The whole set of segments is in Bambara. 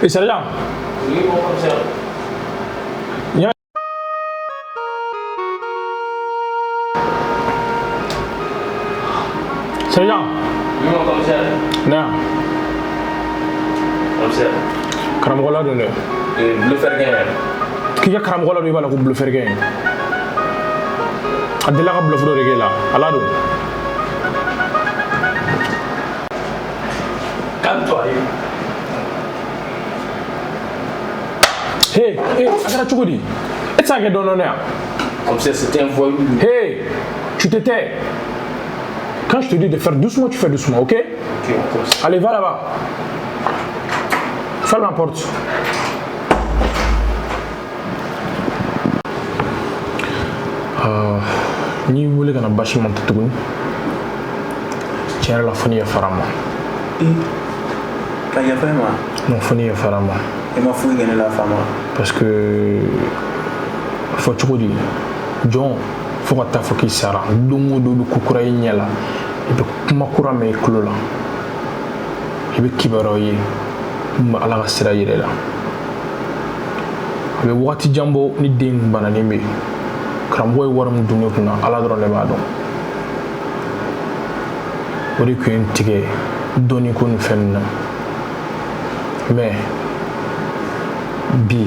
Et sergent. Oui, mon commissaire. Sergent. Oui, mon commissaire. Na. Commissaire. Karamɔgɔ ladon dɛ. Bluffeur kɛ. K'i ka karamɔgɔ ladon, i b'a la ko bluffeur kɛ. A delila ka bluff dɔ de k'e la. A ladon. Calme-toi. Hey, hey, a kɛra cogo di? E tɛ se ka kɛ dɔɔnin dɔɔnin yan? Commissaire, c'était un voyou. Hey, tu te tais. Quand je te dis de faire doucement, tu fais doucement, ok? Ok, mon commissaire. Allez, va là-bas. Ferme la porte. N'i wele ka na basi ma tɛ tuguni, tiɲɛ yɛrɛ la, fo ni yafara n ma. Ka yafa e ma? Non, fo ni yafara n ma. E ma foyi kɛ ne la, faama. Parce que fɔ cogo di, jɔn, fo ka taa fɔ k'i sara, don o don i bɛ ko kura ye ɲɛ la, i bɛ kuma kura mɛn i tulo la, i bɛ kibaruyaw ye min bɛ Ala ka sira yira i la. A bɛ wagati jan bɔ ni den bananen bɛ yen. Karamɔgɔ ye wari min dun ne kunna, Ala dɔrɔn de b'a dɔn. O de tun ye n tigɛ dɔɔni ko nin fɛn nin na. Mais bi,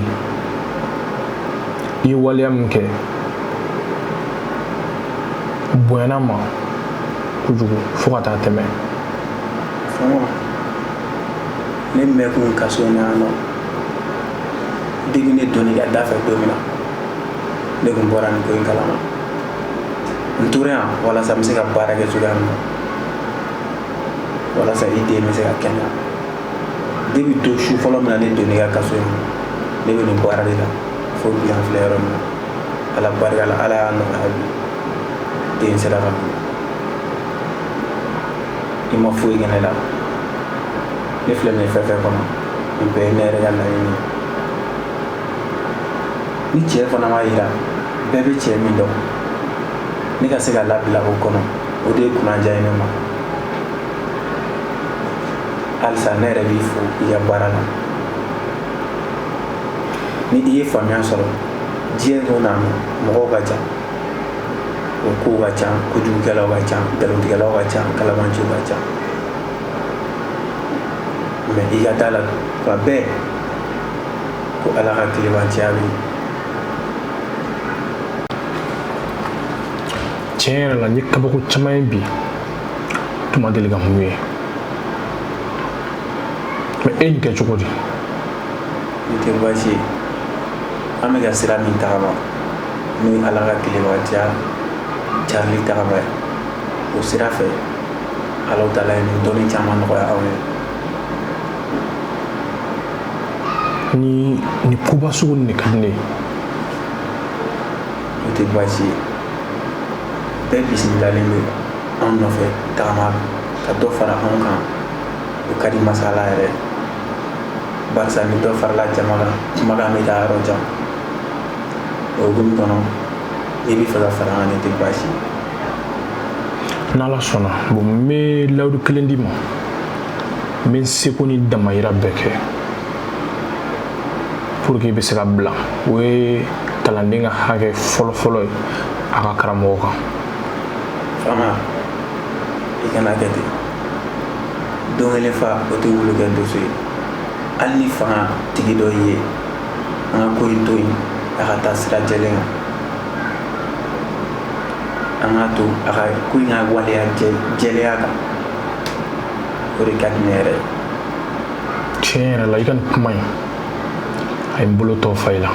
i ye waleya min kɛ, bonyana ma kojugu fo ka taa tɛmɛ. Faama, ne mɛn kun kaso in na yan nɔ. Depuis ne donn'i ka da fɛ don min na, ne kun bɔra nin ko in kalama. N tora yan walasa n bɛ se ka baara kɛ cogoya min na, walasa i den bɛ se ka kɛnɛya. Depuis don su fɔlɔ min na ne donn'i ka kaso in kɔnɔ, ne bɛ nin baara de la fo bi. An filɛ yɔrɔ min na, Ala barika la, Ala y'a nɔgɔya, bi den sera ka bila. I ma foyi kɛ ne la. Ne filɛ nin ye fɛn fɛn kɔnɔ, nin bɛɛ ye ne yɛrɛ ka laɲini ye. Ni cɛ fana ma yira, bɛɛ bɛ cɛ min dɔn, ne ka se ka labila o kɔnɔ, o de ye kunnadiya ye ne ma. Halisa ne yɛrɛ b'i fo i ka baara la. Ni i ye faamuya sɔrɔ diɲɛ kɔnɔ, mɔgɔw ka ca, o kow ka ca, kojugukɛlaw ka ca, nkalontigɛlaw ka ca, kalabanciw ka ca, mais i ka da la tuma bɛɛ ko Ala ka tilebanciya bɛ yen. Tiɲɛ yɛrɛ la, n ye kabako caman ye bi, tun ma deli ka mun ye. Mais e nin kɛ cogo di? Nin tɛ baasi ye. An bɛ ka sira min tagama, n'o ye Ala ka tilebanciya carili tagama ye, o sira fɛ, Ala taala ye nin dɔnni caman nɔgɔya anw ye. Ni nin koba sugu nin de ka di ne ye. O tɛ baasi ye. Bɛɛ bisimilalen don anw nɔfɛ tagama ka dɔ fara anw kan. O ka di masala yɛrɛ, barisa ni dɔ farala jama kan, kumakan bɛ taa yɔrɔ jan. O hukumu kɔnɔ, n'i bɛ fɛ ka fara an kan, nin tɛ baasi ye. N'Ala sɔnna, bon, n bɛ layidu kelen d'i ma. N bɛ n seko ni damayira bɛɛ kɛ pour que i bɛ se ka bila. O ye kalanden ka hakɛ fɔlɔ-fɔlɔ ye a ka karamɔgɔ kan. Faama, i kana kɛ ten. Don kelen fa, o tɛ wulu kɛ donso ye. Hali ni fanga tigi dɔ ye, an ka ko in to yen, a ka taa sira jɛlen kan. An k'a to a ka ko in ka waleya jɛlenya kan, o de ka di ne yɛrɛ ye. Tiɲɛ yɛrɛ la, i ka nin kuma in, a ye n bolo tɔ fa i la.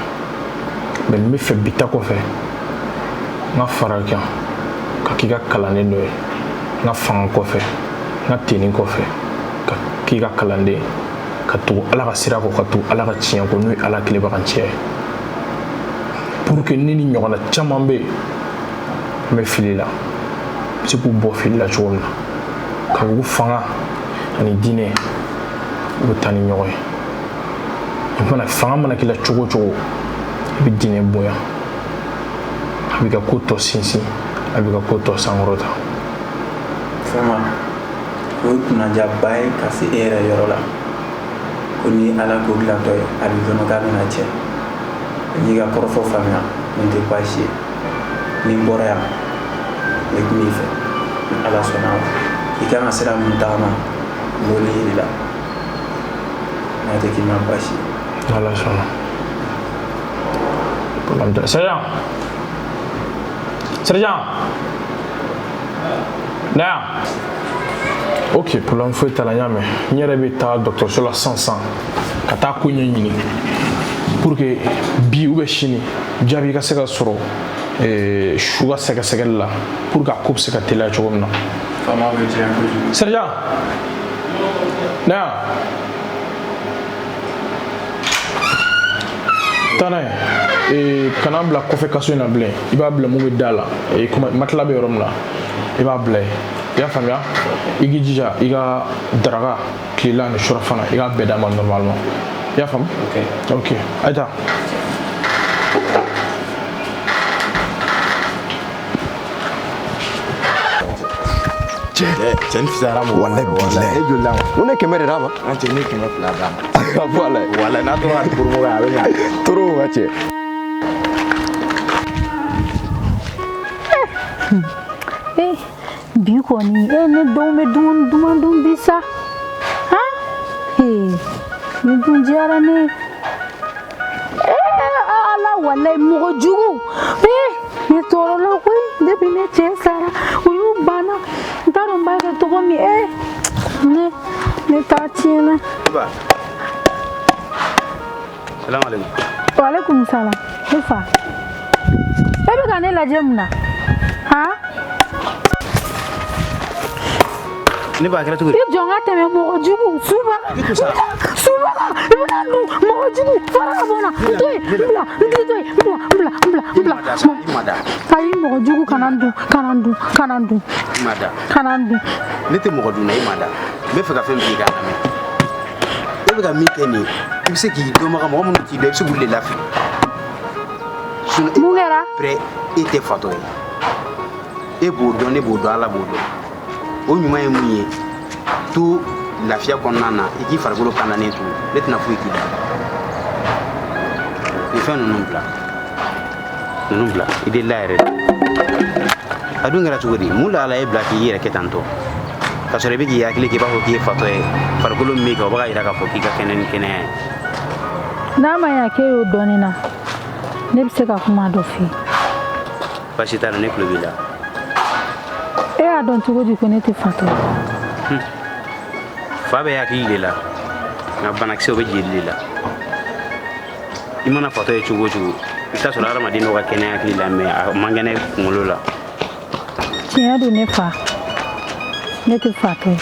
Mais n bɛ fɛ bi ta kɔfɛ, n ka fara i kan ka k'i ka kalanden dɔ ye. N ka fanga kɔfɛ, n ka tenue kɔfɛ, ka k'i ka kalanden, ka tugu Ala ka sira kɔ, ka tugu Ala ka tiɲɛ kɔ, n'o ye Ala tilebaga cɛ ye, pour que ni ni ɲɔgɔnna caman bɛ yen n bɛ fili la, n bɛ se k'u bɔ fili la cogo min na, ka fɔ ko fanga ani diinɛ, u bɛ taa ni ɲɔgɔn ye. I mana fanga mana k'i la cogo o cogo, i bɛ diinɛ bonya, a b'i ka ko tɔ sinsin, a b'i ka ko tɔ sankɔrɔta. Faama, o ye kunnadiyaba ye ka se e yɛrɛ yɔrɔ la. Ko ni Ala ko dilantɔ ye, a b'i kɔnɔ k'a bɛna tiɲɛ. N y'i ka kɔrɔfɔ faamuya, nin tɛ baasi ye. Ni n bɔra yan, n bɛ kuma i fɛ. Ni Ala sɔnna a ma, i kan ka sira min tagama, n b'o de yir'i la. N'a tɛ k'i ma baasi ye. N'Ala sɔnna. Problème tɛ. Sergent! Sergent! Na yan. Ok, problème foyi t'a la, n y'a mɛn. N yɛrɛ bɛ taa dɔgɔtɔrɔso la sisan sisan ka taa ko ɲɛɲini pour que bi ou bien sini jaabi ka se ka sɔrɔ su ka sɛgɛsɛgɛli la pour que a ko bɛ se ka teliya cogo min na. Faama bɛ diya kojugu. Sergent! Na yan. Taa n'a ye. Kana bila kɔfɛ kaso in na bilen, i b'a bila mun bɛ da la, matelas bɛ yɔrɔ min na, i b'a bila yen. I y'a faamuya? I k'i jija i ka daraka, tilela ani surafana, i k'a bɛɛ d'a ma normalement. I y'a faamu? Ok, a ye taa. Cɛ ni fisayara ma. Walayi bilayi. E joli d'a ma? N ko ne 100 de d'a ma. An cɛ ne 200 d'a ma. A bɔ a la. Walayi n'a tora ka toro a bɛ ɲa. Toro ka cɛ. Bi kɔni ne denw bɛ dumuni duman dun bi sa. Han? Nin dun diyara ne ye. Ala walayi mɔgɔ jugu. Ne tɔɔrɔla koyi depuis ne cɛ sara u y'u banna n t'a dɔn n b'a kɛ cogo min. Ne ta tiɲɛna. Salamu aleykum. Waaleykum salam. Ne fa. E bɛ ka ne lajɛ mun na? Han? Ne b'a kɛra cogo di? I jɔ n ka tɛmɛ mɔgɔ jugu subaga. Subaga i bɛna dun mɔgɔ jugu fara ka bɔ n na. N to yen, n bila, n t'i to yen, n bila, n bila, n bila, n bila. I ma da. Ayi mɔgɔ jugu kana n dun, kana n dun, kana n dun. I ma da. Kana n dun. Ne tɛ mɔgɔ dun na, i ma da. N bɛ fɛ ka fɛn min k'i k'a lamɛn. E bɛ ka min kɛ nin ye, i bɛ se k'i dɔnbaga mɔgɔ minnu t'i dɔn, i bɛ se k'olu de lafili. Mun kɛra? Après e tɛ fatɔ ye. E b'o dɔn, ne b'o dɔn, Ala b'o dɔn. O ɲuman ye mun ye, to lafiya kɔnɔna na, i k'i farikolo kandannen to, ne tɛna foyi k'i la. Nin fɛn ninnu bila, ninnu bila, i delila yɛrɛ de. A dun kɛra cogo di? Mun la Ala ye bila k'i yɛrɛ kɛ tan tɔ? K'a sɔrɔ i bɛ k'i hakili kɛ i b'a fɔ k'i ye fatɔ ye, farikolo min b'i kan o bɛ ka yira k'a fɔ k'i ka kɛnɛ ni kɛnɛya ye. N'a ma ɲa k'e y'o dɔn ne na, ne bɛ se ka kuma dɔ f'i ye. Baasi t'a la, ne tulo b'i la. E y'a dɔn cogo di ko ne tɛ fatɔ ye? Fa bɛ hakili de la, nka banakisɛw bɛ jeli de la. I mana fatɔ ye cogo o cogo, i bɛ t'a sɔrɔ hadamaden dɔw ka kɛnɛ hakili la, mais a man kɛnɛ kunkolo la. Tiɲɛ don ne fa, ne tɛ fatɔ ye.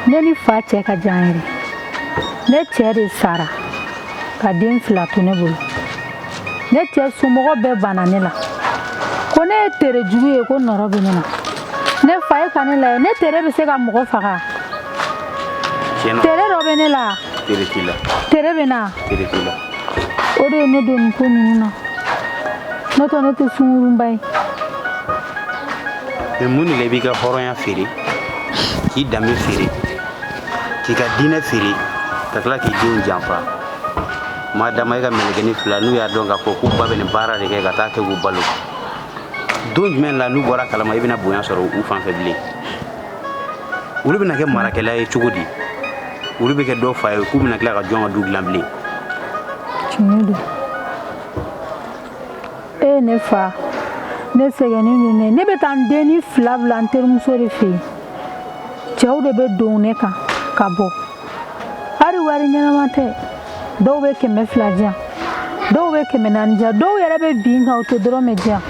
Ne ni fa cɛ ka jan yɛrɛ. Ne cɛ de sara ka den 2 to ne bolo. Ne cɛ somɔgɔ bɛɛ banna ne la. Ko ne ye tere jugu ye, ko nɔrɔ bɛ ne na. Ne fa ye ka ne lajɛ, ne tere bɛ se ka mɔgɔ faga. Tere dɔ bɛ ne la. Tere t'i la. Tere bɛ na. Tere t'i la. O de ye ne don nin ko ninnu na. N'o tɛ ne tɛ sunkurunba ye. Mais mun de la i b'i ka hɔrɔnya feere, k'i danbe feere, k'i ka diinɛ feere, ka tila k'i denw janfa? Maa dama e ka mɛlɛkɛnin 2 n'u y'a dɔn k'a fɔ k'u ba bɛ nin baara de kɛ ka taa kɛ k'u balo. Don jumɛn la n'u bɔra kalama i bɛna bonya sɔrɔ u fan fɛ bilen? Olu bɛna kɛ marakɛla ye cogo di? Olu bɛ kɛ dɔ fa ye k'u bɛna tila ka jɔn ka du dilan bilen. Tiɲɛ don. E ne fa, ne sɛgɛnnen don ne. Ne bɛ taa n denni 2 bila n terimuso de fɛ yen. Cɛw de bɛ don ne kan ka bɔ. Hali wari ɲɛnama tɛ. Dɔw bɛ 200 di yan, dɔw bɛ 400 di yan, dɔw yɛrɛ bɛ bin kan u tɛ dɔrɔmɛ di yan.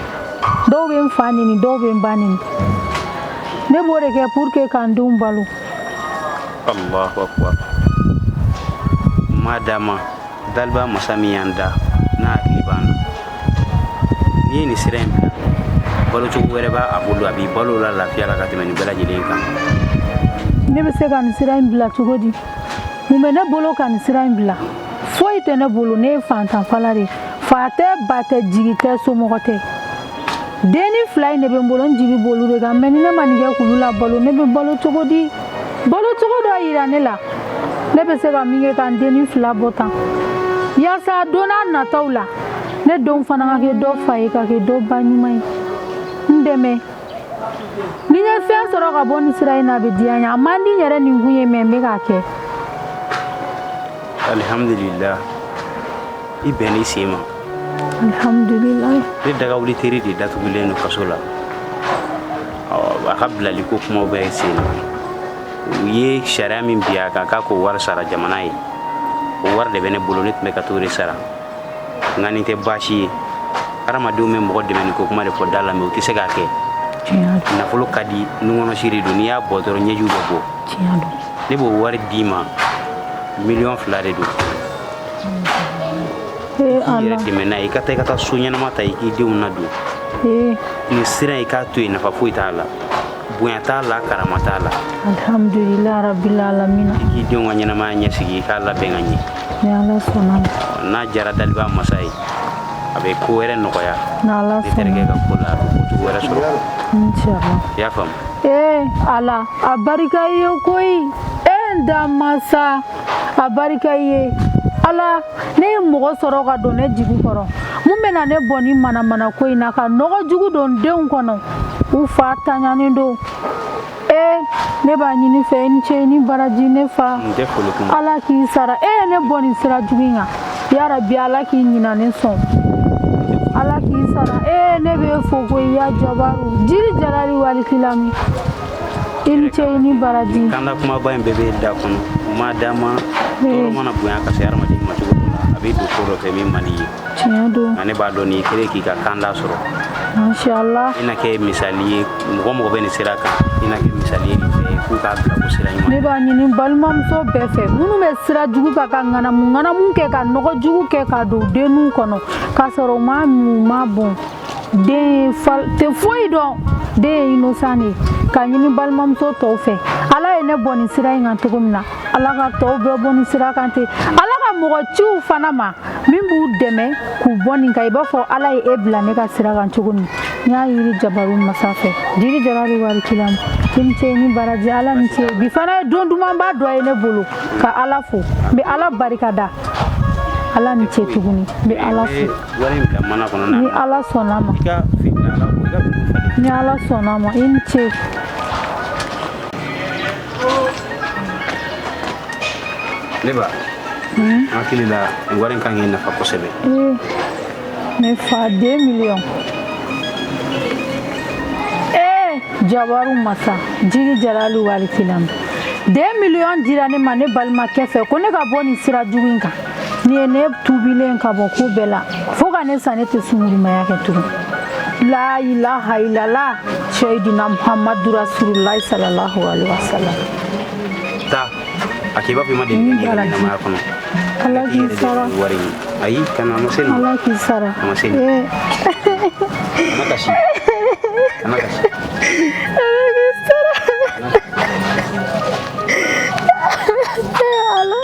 Dɔw bɛ n fa neni, dɔw bɛ n ba neni. Ne b'o de kɛ pour que ka n denw balo. Allahu akbar. Ma dama daliba masa min y'an da n'a hakili b'an na, n'i ye nin sira in bila, balocogo wɛrɛ b'a bolo, a b'i balo la lafiya la ka tɛmɛ nin bɛɛ lajɛlen kan. Ne bɛ se ka nin sira in bila cogo di? Mun bɛ ne bolo ka nin sira in bila? Foyi tɛ ne bolo, ne ye fantanfala de ye. Fa tɛ, ba tɛ, jigi tɛ, somɔgɔ tɛ. Denni 2 in de bɛ n bolo, n jigi b'olu de kan. Mais ni ne ma nin kɛ k'olu labalo, ne bɛ balo cogo di? Balo cogo dɔ yira ne la. Ne bɛ se ka min kɛ ka n dennin fila bɔ tan yaasa don n'a nataw la ne denw fana ka kɛ dɔ fa ye ka kɛ dɔ ba ɲuman ye. N dɛmɛ ni n ye fɛn sɔrɔ ka bɔ nin sira in na, a bɛ diya n ye. A man di n yɛrɛ nin kun ye, mɛ n bɛ k'a kɛ. Alhamdulillah, i bɛnn'i sen ma. Alhamdulilayi. Ne dagawuli teri de datugulen don kaso la. A ka bilali ko kumaw bɛ sen na. U ye sariya min bi a kan k'a k'o wari sara jamana ye, o wari de bɛ ne bolo, ne tun bɛ ka t'o de sara. Nka nin tɛ baasi ye. Hadamadenw bɛ mɔgɔ dɛmɛ ni ko kuma de fɔ da la, mɛ u tɛ se k'a kɛ. Nafolo ka di nunkɔnɔsi de don, n'i y'a bɔ dɔrɔn ɲɛjiw bɛ bɔ. Ne b'o wari d'i ma, 2 miliyɔn de don. I yɛrɛ dɛmɛ n'a ye, i ka taa, i ka taa so ɲɛnama ta, i k'i denw ladon. Nin sira i k'a to yen, nafa foyi t'a la, bonya t'a la, karama t'a la. Alhamdulilah rabbil alamina. I k'i denw ka ɲɛnamaya ɲɛsigi, i k'a labɛn ka ɲɛ. Ni Ala sɔnna ma. N'a jara daliba masa ye, a bɛ ko wɛrɛ nɔgɔya. N'Ala Ne terikɛ sɔnna. ka ko la, a bɛ kojugu wɛrɛ sɔrɔ. Inshallah. I y'a faamu? Ee Ala, a barika i ye koyi. E n da masa, a barika i ye. Ala, ne ye mɔgɔ sɔrɔ ka don ne jigi kɔrɔ mun bɛna ne bɔ ni manamana ko in na, ka nɔgɔ jugu don denw kɔnɔ, u fa taɲanen don. Ee, ne b'a ɲini fɛ, i ni ce, i ni baraji, ne fa. N tɛ foli kuma. Ala k'i sara. E ye ne bɔ nin sira jugu in kan, yarabi Ala k'i ɲina ne sɔn. Ala k'i sara. Ee, ne b'e fo koyi, ya jabaru jiri jalali walikilami, i ni ce, i ni baraji. Kanda kumaba in bɛɛ bɛ da kɔnɔ ma d'a ma. Tɔɔrɔ mana bonya ka se hadamaden ma cogo dɔ la, a bɛ don ko dɔ fɛ min man di ye. Tiɲɛ don. Nka ne b'a dɔn n'i kɛlen k'i ka kanda sɔrɔ, Mashallah. i na kɛ misali ye. Mɔgɔ mɔgɔ bɛ nin sira kan, i na kɛ misali ye nin bɛɛ ye k'u k'a bila ko sira ɲuman. Ne b'a ɲini balimamuso bɛɛ fɛ, minnu bɛ sira jugu kan, ka ŋanamu ŋanamu kɛ, ka nɔgɔ jugu kɛ ka don denninw kɔnɔ k'a sɔrɔ u m'a min, u m'a bɔn, den ye tɛ foyi dɔn, den ye innocent de ye. Ka ɲini balimamuso tɔw fɛ, Ala ye ne bɔ nin sira in kan cogo min na, Ala ka tɔw bɛɛ bɔ nin sira kan ten. Ala ka mɔgɔ ciw fana ma min b'u dɛmɛ k'u bɔ nin kan, i b'a fɔ Ala ye e bila ne ka sira kan cogo min. N y'a yiri jabaru masa fɛ, jiri jalali wari kilamu, i ni ce, i ni baraji. Ala ni ce. Bi fana ye don dumanba dɔ ye ne bolo, ka Ala fo, n bɛ Ala barika da. Ala ni ce tuguni, n bɛ Ala fo. Wari in bila mana kɔnɔ Ni na. Ala sɔnna ma. I ka fini ala i ka fini falen. Ni Ala sɔnna ma, i ni ce. Ne ba, n hakili la nin wari in kan k'i nafa kosɛbɛ. Ee, ne fa, 2 millions! Ee, jabaru masa jiri jalali wari kilamu, 2 millions dira ne ma ne balimakɛ fɛ ko ne ka bɔ nin sira jugu in kan. Nin ye ne tuubilen ka bɔ ko bɛɛ la, fo ka ne sa, ne tɛ sungurumaya kɛ tugun. La ilaha illallah, seyidina Muhammadu Rasululahi sallallahu alaihi wasallam. Taa a k'i b'a fɔ i ma deli ka nin yɛrɛ ɲɛnamaya kɔnɔ. Ala I k'i yɛrɛ de sara. nin wari in, ayi, kana, a ma se nin. Ala k'i sara. A ma se nin. Ee. Kana kasi, kana kasi. Ala k'i sara. Ee Ala.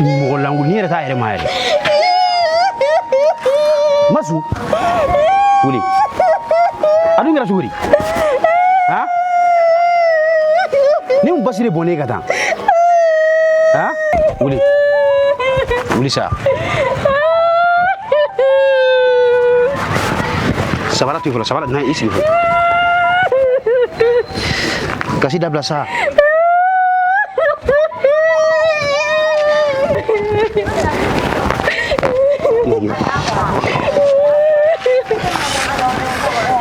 Mɔgɔ lankolon yɛrɛ t'a yɛrɛ ma yɛrɛ. Masu, wuli. A dun kɛra cogo di? Han? Ni mun basi de bɔnnen ka taa? Han? Wuli. Wuli sa. Sabara to yen fɔlɔ, sabara na i sigi fɔlɔ. Kasi dabila sa.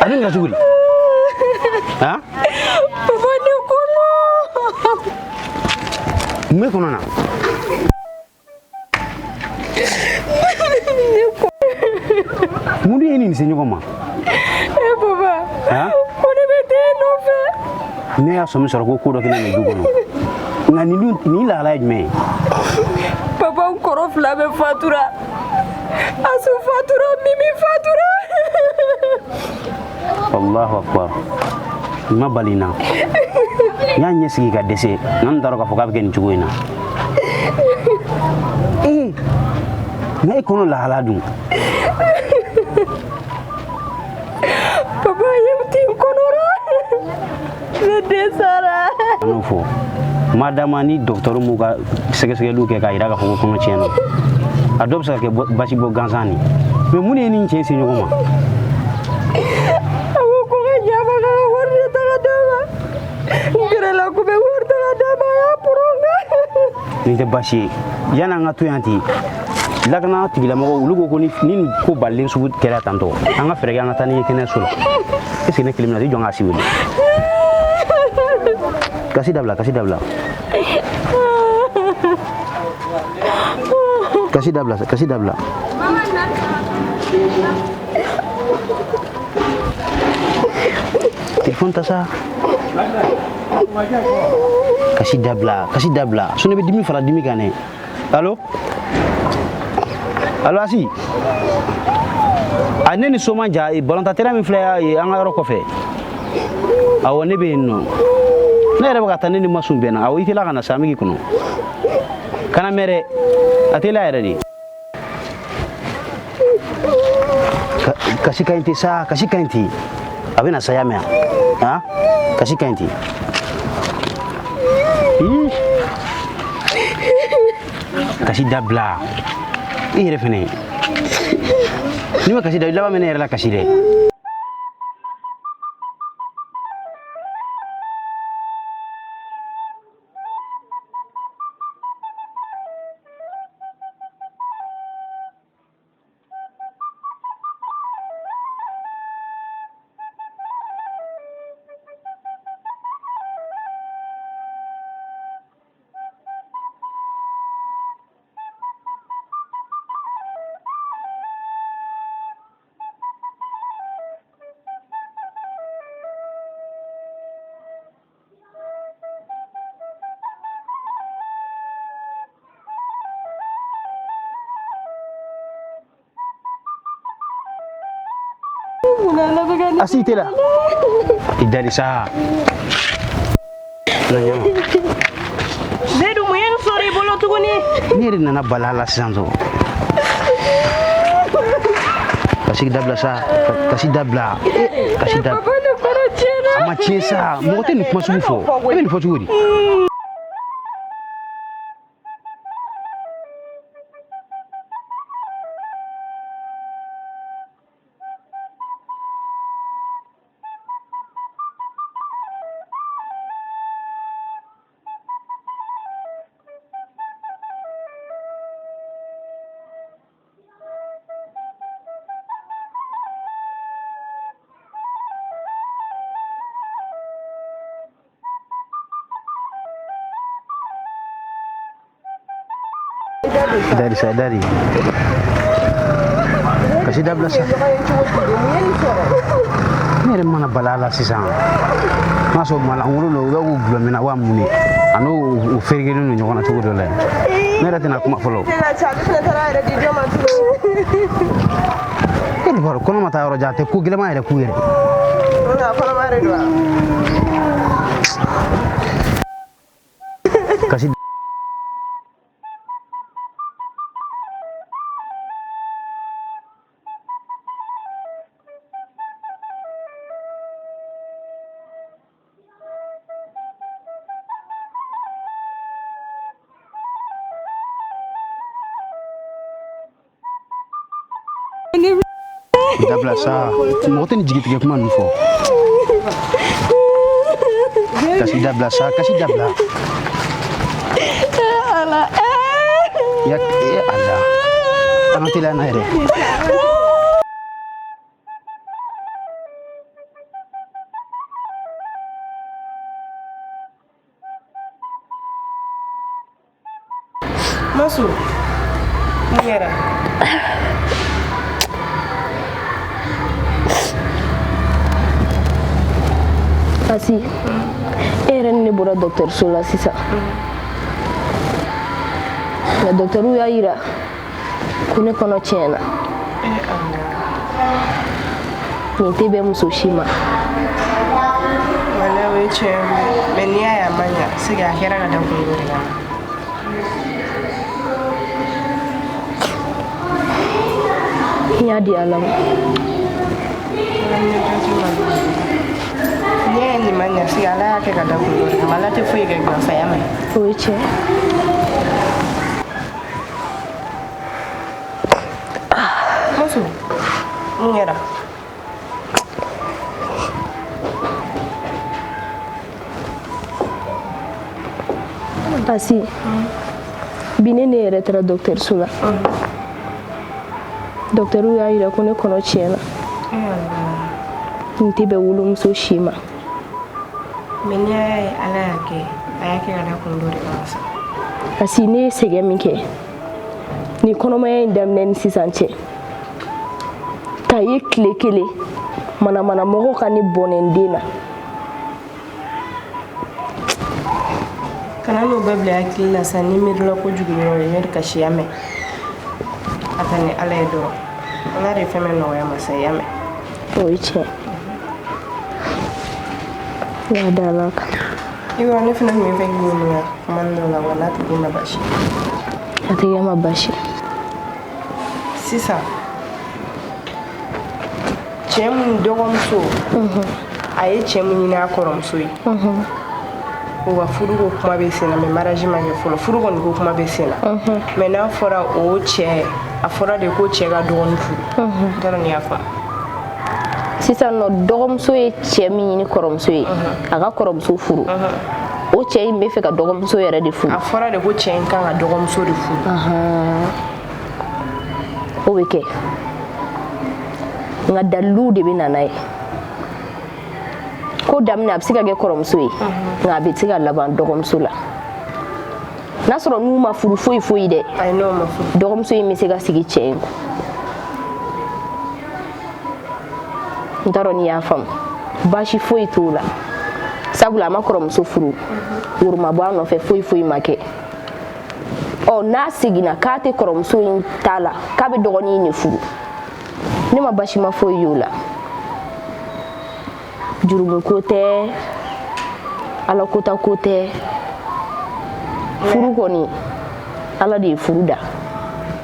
A dun kɛra cogo di? Han? Papa, ne kɔnɔ. Mun bɛ kɔnɔ na? Mun dun ye nin se ɲɔgɔn ma? Eh papa. Han? Ko ne bɛ den nɔfɛ. Ne y'a sɔmi sɔrɔ ko ko dɔ kɛlen don du kɔnɔ. Nka nin dun nin lahala ye jumɛn ye? Papa, n kɔrɔ fila bɛɛ fatura. Asu fatura, Mimi fatura. Allahu akbar. N ma bali n na. N y'a ɲɛsigi ka dɛsɛ, nka n t'a dɔn k'a fɔ k'a bɛ kɛ nin cogo in na. Ee, nka e kɔnɔ lahala dun? Papa, ye tin kɔnɔ rɔ. Ne den sara. An y'o fɔ. Madama ni dɔgɔtɔrɔ m'u ka sɛgɛsɛgɛliw kɛ k'a jira k'a fɔ ko kɔnɔ tiɲɛna. A dɔw bɛ se ka kɛ basi bɔ gansan de. Mais mun de ye nin cɛ in se ɲɔgɔn ma? A ko ko ka ɲa ma k'a ka wari de ta ka d'a ma. N gɛrɛla ko bɛ wari ta ka d'a ma, a y'a pɔrɔn n kan. Nin tɛ baasi ye. Yanni an ka to yan ten, lakana tigilamɔgɔw olu ko ko ni nin ko balilen sugu kɛra tantɔ, an ka fɛɛrɛ kɛ an ka taa n'i ye kɛnɛyaso la. Est ce que ne kelen bɛna i jɔ n ka si wele? Kasi dabila, kasi dabila. Kasi dabila, kasi dabila. Telefɔni ta sa. Kasi dabila, kasi dabila. Sinon i bɛ dimi fara dimi kan dɛ. Allo? Allo Asi? A ne ni Soma ja balontan terrain min filɛ ye an ka yɔrɔ kɔfɛ. Awɔ, ne bɛ yen nɔ. Ne yɛrɛ bɛ ka taa, ne ni Masu bɛnna. Awɔ, i teliya ka na sa, an bɛ k'i kɔnɔ. Kana mɛn dɛ. A teliya yɛrɛ de. Kasi ka ɲi ten sa, kasi ka ɲi ten. A bɛna saya mɛn yan. Han? Kasi ka ɲi ten. Ih. Kasi dabila. I yɛrɛ fɛnɛ. N'i ma kasi da, i laban bɛ ne yɛrɛ la kasi dɛ. Asi tɛ la. I dali sa. Na ɲama. Zedu, mun ye nin sɔrɔ i bolo tuguni? Ne yɛrɛ nana bala la sisan sɔrɔ. Kasi dabila sa, kasi dabila. Kasi dabila. Papa, ne kɔnɔ tiɲɛna. A ma tiɲɛ sa, mɔgɔ tɛ nin kuma sugu fɔ. E bɛ nin fɔ cogo di? Dari sa, dari. Kasi dabila sa. Ne yɛrɛ mana bala la sisan. N'a sɔrɔ malangolo don, u bɛ k'u gulɔ min na wa mun de? A n'o o ferekelen don ɲɔgɔn na cogo dɔ la yen. Ne yɛrɛ tɛna kuma fɔlɔ. E de b'a dɔn kɔnɔ ma taa yɔrɔ jan, a tɛ ko gɛlɛman yɛrɛ k'u yɛrɛ. Kasi Dabila sa, mɔgɔ tɛ nin jigitigɛ kuma ninnu fɔ. Kasi dabila sa, kasi dabila. Ala. Ya, ya Ala. An ka teliya n'a yɛrɛ. Masu, mun kɛra? Asi, e yɛrɛ ni ne bɔra dɔgɔtɔrɔso la sisan. Nka dɔgɔtɔrɔw y'a yira ko ne kɔnɔ tiɲɛna. Nin tɛ bɛn muso si ma. Walayi o ye tiɲɛ ye, mais n'i y'a ye a ma ɲa, c'est que a kɛra ka da kun dɔ de kama. N y'a di Ala ma. N'i y'a ye nin ma ɲa, c'est que Ala y'a kɛ ka da kun dɔ de kama. Ala tɛ foyi kɛ gansan ye, a ma ɲi. O ye tiɲɛ. Masu, mun kɛra? Asi, bi ne yɛrɛ taara dɔgɔtɔrɔso la. Dɔgɔtɔrɔw y'a yira ko ne kɔnɔ tiɲɛna. Nin tɛ bɛn wolomuso si ma. Mais n'i y'a ye Ala y'a kɛ, a y'a kɛ ka da kun dɔ de kama sa. Asi, ne ye sɛgɛn min kɛ nin kɔnɔmaya in daminɛ ni sisan cɛ, k'a ye tile kelen manamanamɔgɔ ka ne bɔnɛ n den na. Kana n'o bɛɛ bila i hakili la sa, n'i miirila kojugu dɔrɔn i bɛ kasi, y'a mɛn. A ta ni Ala ye dɔrɔn. Ala de ye fɛn bɛɛ nɔgɔya masa ye, y'a mɛn. O ye tiɲɛ. N y'a da Ala kan. I b'a dɔn ne fana tun bɛ fɛ k'i ɲininka kuma dɔ la wa, n'a tɛ k'i ma baasi ye. A tɛ kɛ ma baasi. Sisan, cɛ mun dɔgɔmuso, a ye cɛ mun ɲini a kɔrɔmuso ye, u ka furu ko kuma bɛ sen na, mais mariage ma kɛ fɔlɔ, furu kɔni ko kuma bɛ sen na. Mais n'a fɔra o cɛ, a fɔra de ko cɛ ka dɔgɔnin furu. N t'a dɔn n'i y'a faamu. Sisan nɔ, dɔgɔmuso ye cɛ min ɲini kɔrɔmuso ye, a ka kɔrɔmuso furu, o cɛ in bɛ fɛ ka dɔgɔmuso yɛrɛ de furu. A fɔra de ko cɛ in kan ka dɔgɔmuso de furu. O bɛ kɛ, nka daliluw de bɛ na n'a ye. Ko daminɛ a bɛ se ka kɛ kɔrɔmuso ye, nka a bɛ se ka laban dɔgɔmuso la. N'a sɔrɔ n'u ma furu foyi foyi dɛ, Ayi, n'o ma furu, dɔgɔmuso in bɛ se ka sigi cɛ in kun. N t'a dɔn n'i y'a faamu. Baasi foyi t'o la, sabula a ma kɔrɔmuso furu, woro ma bɔ a nɔfɛ, foyi foyi ma kɛ. Ɔ, n'a seginna k'a tɛ kɔrɔmuso in ta la, k'a bɛ dɔgɔnin in de furu, ne ma baasi ma foyi y'o la. Jurumu ko tɛ, Ala kota ko tɛ. Furu kɔni, Ala de ye furu da.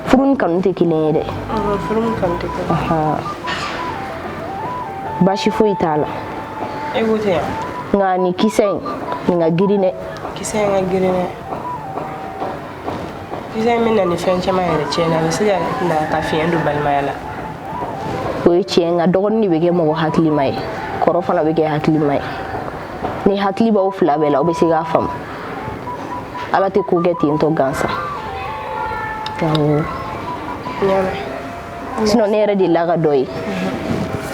Furu ni kanu tɛ kelen ye dɛ. Furu ni kanu tɛ kelen. Baasi foyi t'a la. E ko ten yan. Nka nin kisɛ in, nin ka girin dɛ. Kisɛ in ka girin dɛ. Kisɛ in bɛ na ni fɛn caman yɛrɛ tiɲɛ na, a bɛ se ka na ka fiɲɛ don balimaya la. O ye tiɲɛ, nka dɔgɔnin de bɛ kɛ mɔgɔ hakilima ye, kɔrɔ fana bɛ kɛ hakilima ye. Ni hakili b'aw fila bɛɛ la, aw bɛ se k'a faamu. Ala tɛ ko kɛ ten tɔ gansan. Awɔ. Sinon ne yɛrɛ delila ka dɔ ye.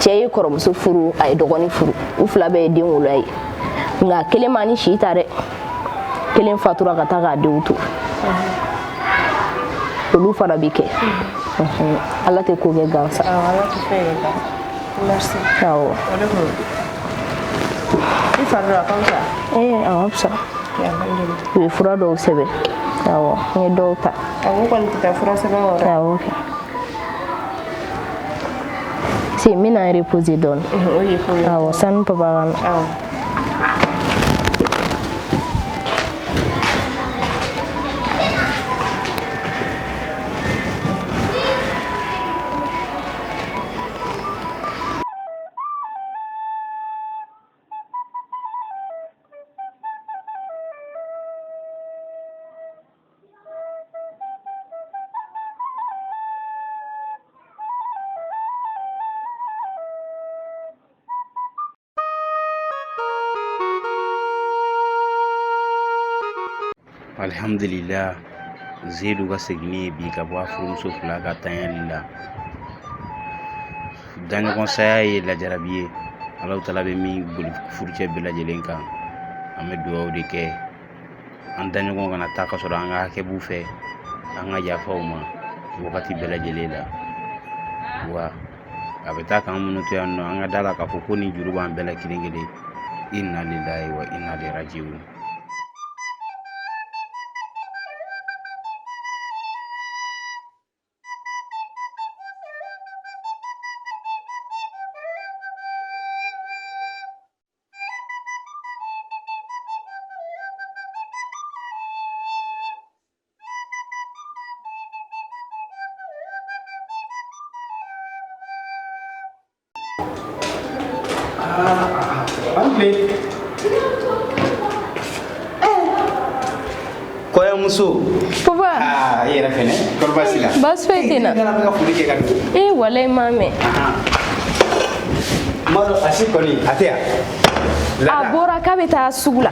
Cɛ ye kɔrɔmuso furu, a ye dɔgɔnin furu, u fila bɛɛ ye den wolo a ye. Nka kelen ma ni si ta dɛ. Kelen fatura ka taa k'a denw to. Olu fana bɛ kɛ. Ala tɛ ko kɛ gansan. Awɔ, Ala tɛ foyi kɛ gansan. Merci. Awɔ. O de kun. I fari dɔ a ka fisa? Ee, a ka fisa. U ye fura dɔw sɛbɛn. Awɔ, n ye dɔw ta. Awɔ, kɔni tɛ taa fura sɛbɛn kɔ dɛ. Awɔ, kɛ. Si, n bɛna n reposer dɔɔni. O ye ko ye. Awɔ, sani papa ka na. Awɔ. Alhamdulillah, Zedu ka seginni ye bi ka bɔ a furumuso fila ka tanyali la. Daɲɔgɔn saya ye lajarabi ye, Alahu taala bɛ min boli furucɛ bɛɛ lajɛlen kan. An bɛ dugawu de kɛ an daɲɔgɔn kana taa ka sɔrɔ an ka hakɛ b'u fɛ, an ka yafa u ma wagati bɛɛ lajɛlen la. Wa a bɛ taa k'an minnu to yan nɔ, an ka da la k'a fɔ ko nin juru b'an bɛɛ la kelen kelen. Inna lillahi wa inna ilaihi rajiun. Kɔɲɔmuso. Papa. Aa, i yɛrɛ fɛnɛ, kɔri baasi la? Baasi foyi tɛ n na. I nana bɛ ka foli kɛ ka don. Ee, walayi m'a mɛn. N b'a dɔn a si kɔni a tɛ yan. A bɔra k'a bɛ taa sugu la.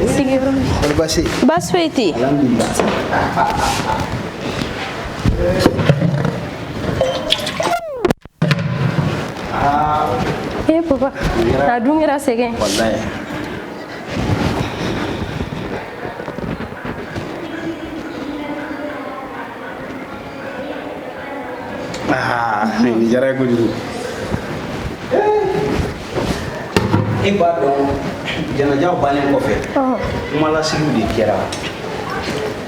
Sigiyɔrɔ. Kɔri baasi? Baasi foyi tɛ yen. Alhamdulilah. Ee papa, a dun kɛra sɛgɛn. Walayi. Aa, nin diyara n ye kojugu. E b'a dɔn, janajaw bannen kɔfɛ, kumalasigiw de kɛra.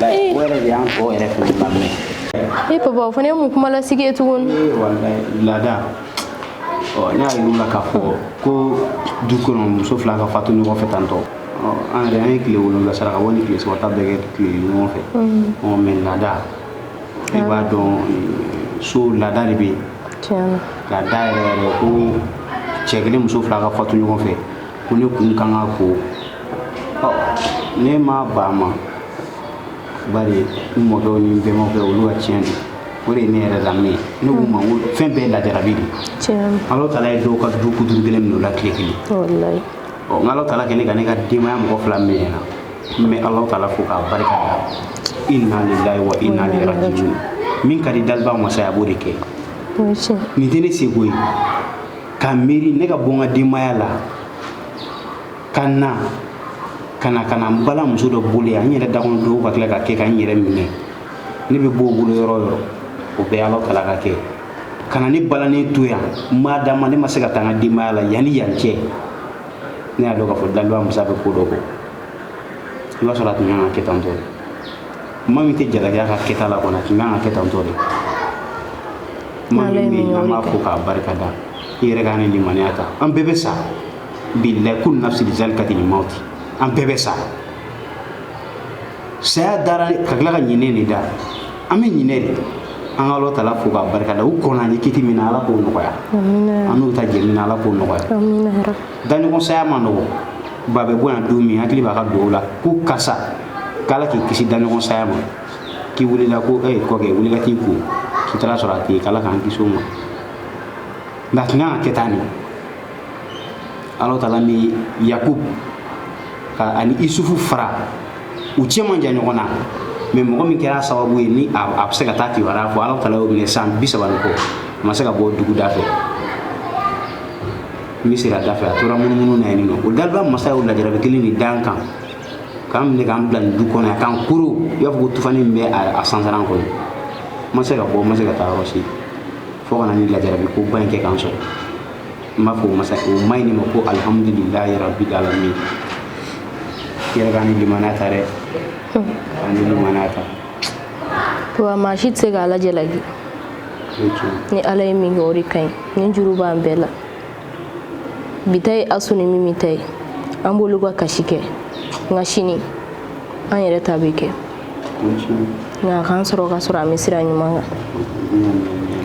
O yɛrɛ de y'an tɔ yɛrɛ fɛnɛ lamɛn. Ee papa, o fana ye mun kumalasigi ye tuguni? Ee walayi, laada. Ɔ, ne y'a yir'u la k'a fɔ ko du kɔnɔ muso fila ka fatu ɲɔgɔn fɛ tantɔ. Ɔ, an yɛrɛ an ye tile 7 saraka bɔ ni tile 3 ta bɛɛ kɛ tile ɲɔgɔn fɛ. Ɔ, mɛ laada, i b'a dɔn so laada de bɛ yen. Tiɲɛ na. Laada yɛrɛ yɛrɛ ko cɛ kelen muso fila ka fatu ɲɔgɔn fɛ, ko ne kun kan ka ko. Ɔ, ne ma ban a ma, bari n mɔkɛw ni n bɛnbakɛw olu ka tiɲɛ don. O de ye ne yɛrɛ lamɛn. Ne k'u ma ko fɛn bɛɛ ye lajarabi de ye. Tiɲɛ na. Ala taala ye dɔw ka du kuturu kelen minɛ o la tile kelen. Walayi. Ɔ, n Ala taala kɛ ne ka ne ka denbaya mɔgɔ fila minɛ na. N bɛ Ala taala fo k'a barika da. Inna lillahi wa inna ilaihi rajiun. Min ka di daliba masa ye, a b'o de kɛ. O ye tiɲɛ. Nin tɛ ne seko ye. Ka miiri ne ka bɔ n ka denbaya la, ka na ka na ka na n bala muso dɔ bolo yan, n yɛrɛ da kɔnɔ dɔw ka tila ka kɛ ka n yɛrɛ minɛ. Ne bɛ bɔ o bolo yɔrɔ o yɔrɔ, o bɛɛ Ala taala ka kɛ. Ka na ne balannen to yan, n m'a d'a ma, ne ma se ka taa n ka denbaya la yanni yan cɛ. Ne y'a dɔn k'a fɔ daliba masa bɛ ko dɔ kɔ. I b'a sɔrɔ a tun kan ka kɛ tan tɔ de. Maa min tɛ jalaki a ka kɛta la kɔni, a tun kan ka kɛ tan tɔ de. Maa min bɛ yen, an b'a fo k'a barika da. I yɛrɛ k'an ni limaniya ta. An bɛɛ bɛ sa. Bilahi kullu nafsin zalikatil mawti. An bɛɛ bɛ sa. Saya dara ka tila ka ɲinɛ de da. An bɛ ɲinɛ de. An ka Ala taala fo k'a barika da. U kɔnna an ye kiti min na, Ala k'o nɔgɔya. An n'u ta jɛ min na, Ala k'o nɔgɔya. Daɲɔgɔn saya ma nɔgɔ. Ba bɛ bɔ yan don min, hakili b'a ka dugawu la ko karisa, k'Ala k'i kisi daɲɔgɔn saya ma. K'i wulila ko e kɔkɛ, wuli ka t'i ko. K'i taara sɔrɔ a tɛ yen, k'Ala k'an kisi o ma. Nka a tun kan ka kɛ tan de. Ala taala ni Yakub ka ani Isufu fara, u cɛ man jan ɲɔgɔn na, mɛ mɔgɔ min kɛra sababu ye ni a bɛ se ka taa kibaruya fɔ, Ala taala y'o minɛ san 30 ni kɔ, a ma se ka bɔ dugu da fɛ, Misira da fɛ, a tora munumunu na yen nɔ. O daliba masa y'o lajarabi kelen de d'an kan, k'an minɛ k'an bila nin du kɔnɔ yan, k'an koro i b'a fɔ ko tufani min bɛ a sansaran kɔnɔ. N ma se ka bɔ, n ma se ka taa yɔrɔ si, fo ka na ni lajarabi ko ba in kɛ k'an sɔrɔ. N b'a fɔ o masa o ma ɲi ne ma ko alihamudulilayi rabil alamin. I yɛrɛ k'an ni limaniya ta dɛ, k'an ni limaniya ta. Wa maa si tɛ se k'Ala jalaki. Ni Ala ye min kɛ, o de ka ɲi. Ni juru b'an bɛɛ la. Bi ta ye Asu ni Mimi ta ye, an b'olu ka kasi kɛ, nka sini an yɛrɛ ta bɛ kɛ. Nka a k'an sɔrɔ ka sɔrɔ an bɛ sira ɲuman kan.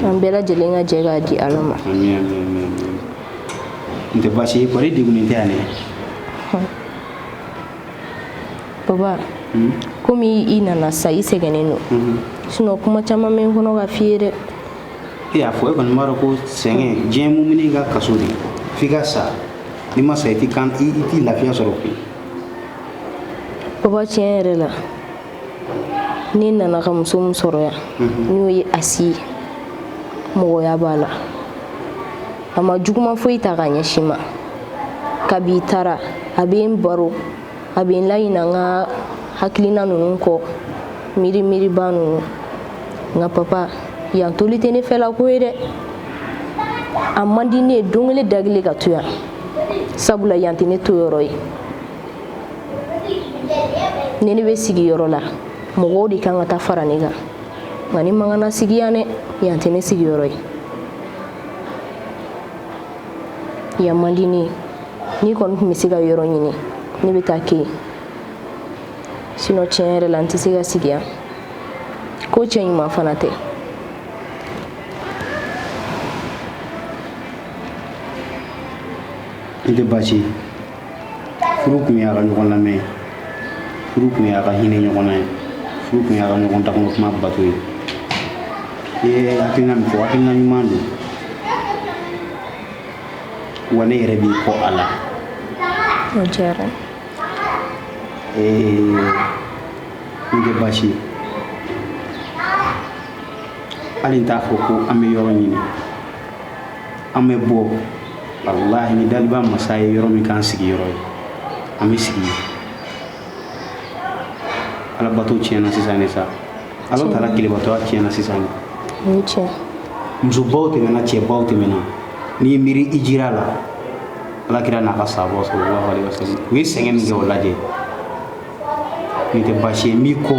An bɛɛ lajɛlen ka jɛ k'a di Ala ma. N tɛ baasi ye, kɔri degunnen tɛ yan dɛ. Papa, komi i nana sa, i sɛgɛnnen don. Sinon kuma caman bɛ n kɔnɔ ka f'i ye dɛ. E y'a fɔ, e kɔni b'a dɔn ko sɛgɛn diɲɛ mumuni ka kaso de, f'i ka sa. N'i ma sa, i ti kan, i ti lafiya sɔrɔ koyi. Papa, tiɲɛ yɛrɛ la, ne nana ka muso min sɔrɔ yan, n'o ye Asi ye, mɔgɔya b'a la, a ma juguman foyi ta k'a ɲɛsin ma. Kabi i taara, a bɛ n baro, a bɛ n laɲina n ka hakilina ninnu kɔ, miiri miiriba ninnu. Nka papa, yan toli tɛ ne fɛla ko ye dɛ. A man di ne ye don kelen da kelen ka to yan, sabula yan tɛ ne to yɔrɔ ye. Ni ne bɛ sigi yɔrɔ la, mɔgɔw de kan ka taa fara ne kan, nka ne man kan na sigi yan dɛ. Yan tɛ ne sigiyɔrɔ ye, yan man di ne ye. N'i kɔni tun bɛ se ka yɔrɔ ɲini, ne bɛ taa kɛ yen. Sinon tiɲɛ yɛrɛ la, n tɛ se ka sigi yan. Ko cɛ ɲuman fana tɛ. N tɛ baasi ye. Furu kun y'a ka ɲɔgɔn lamɛn ye, furu kun y'a ka hinɛ ɲɔgɔn na ye, furu kun y'a ka ɲɔgɔn dakɔnɔ kuma bato ye. I ye hakilina min fɔ, hakilina ɲuman don, wa ne yɛrɛ b'i kɔ a la. O diyara n ye. N tɛ baasi ye. Hali n t'a fɔ ko an bɛ yɔrɔ ɲini, an bɛ bɔ. Walahi, ni daliba masa ye yɔrɔ min k'an sigiyɔrɔ ye, an bɛ sigi yen. Alabato tiɲɛna sisan de sa, Ala taala kelebatɔya tiɲɛna sisan de. O ye tiɲɛ. Musobaw tɛmɛna, cɛbaw tɛmɛna. N'i ye miiri hijira la, Alakira n'a ka sahabaw sallallahu alaihi wasallam, u ye sɛgɛn min kɛ, o lajɛ. Nin tɛ baasi ye. N b'i kɔ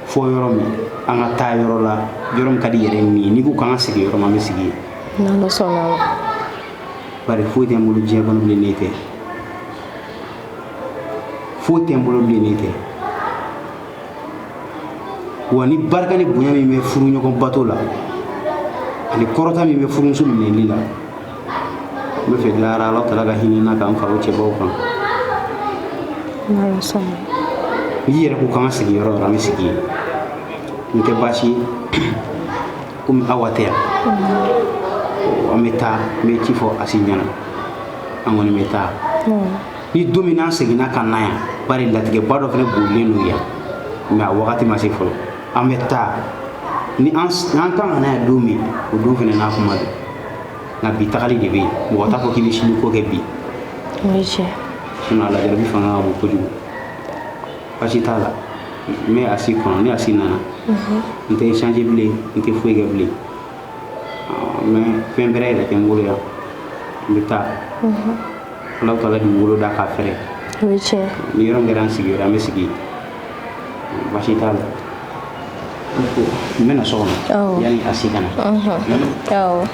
fɔ yɔrɔ min, an ka taa yɔrɔ la, yɔrɔ min ka di yɛrɛ min ye. N'i ko k'an ka sigi yɔrɔ min, an bɛ sigi yen. N'Ala sɔnna a ma. Bari foyi tɛ n bolo diɲɛ kɔnɔ bilen n'e tɛ. Foyi tɛ n bolo bilen n'e tɛ. Wa ni barika ni bonya min bɛ furu ɲɔgɔn bato la, ani kɔrɔta min bɛ furumuso minɛli la, n bɛ fɛ lahara Ala taala ka hinɛ n na k'an fara o cɛbaw kan. N'Ala sɔnna. N'i yɛrɛ ko k'an ka sigi yɔrɔ o yɔrɔ, an bɛ sigi yen. Nin tɛ baasi ye. Komi Awa tɛ yan, an bɛ taa. N bɛ ci fɔ Asi ɲɛna, an kɔni bɛ taa. Ni don min n'an seginna ka na yan, bari latigɛba dɔ fana bolilen don yan, mais a wagati ma se fɔlɔ. An bɛ taa ni an kan ka na yan don min, o don fana n'a kuma don. Nka bi tagali de bɛ yen, mɔgɔ t'a fɔ k'i bɛ sini ko kɛ bi. O ye tiɲɛ. Sinon a lajarabi fanga ka bon kojugu. Baasi t'a la, n bɛ Asi kɔnɔ. Ni Asi nana, n tɛ changer bilen, n tɛ foyi kɛ bilen. Mais fɛn bɛrɛ yɛrɛ tɛ n bolo yan. N bɛ taa. Ala taala dugukolo da k'a fɛrɛ. O ye tiɲɛ. Ni yɔrɔ min kɛra an sigiyɔrɔ, an bɛ sigi. Baasi t'a la, n bɛ na so kɔnɔ yanni Asi ka na. Awɔ.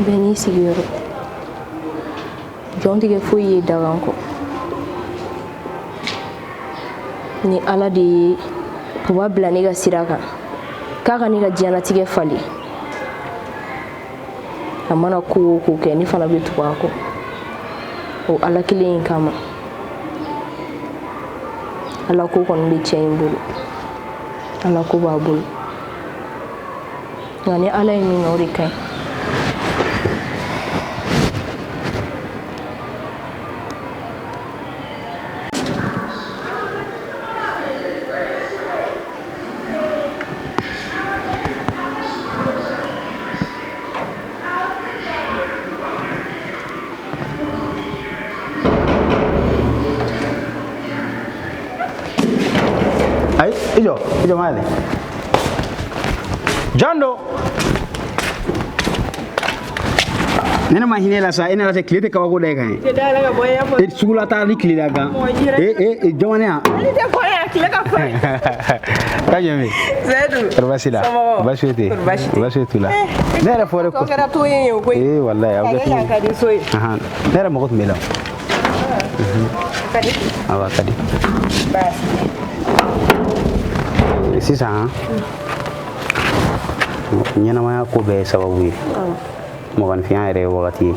Bɛɛ n'i sigiyɔrɔ. Jɔn tɛ kɛ foyi ye dagan kɔ. Ni Ala de ye papa bila ne ka sira kan k'a ka ne ka diɲɛlatigɛ falen, a mana ko o ko kɛ, ne fana bɛ tugu a kɔ o Ala kelen in kama. Ala ko kɔni bɛ cɛ in bolo, Ala ko b'a bolo, nka ni Ala ye min kɛ, o de ka ɲi. Ayi, i jɔ, i jɔ, ma yɛlɛ. Jɔn don? Ne ne ma hinɛ la sa, e nana se tile tɛ kabako da e kan ye. E sugula taa ni tile la gan. E e jɔn yan. Ka jɛn bɛ. Kɔri baasi la? Baasi foyi tɛ yen. Baasi foyi t'u la. Ne yɛrɛ fɔra ko. Kɛra to ye o koyi. Ee walayi, aw bɛ Ka di so ye. Ahan, ne yɛrɛ mago tun bɛ la. Ka di. Awɔ, a ka di. Sisan ɲɛnamaya ko bɛɛ ye sababu ye. Mɔgɔninfinya yɛrɛ ye wagati ye.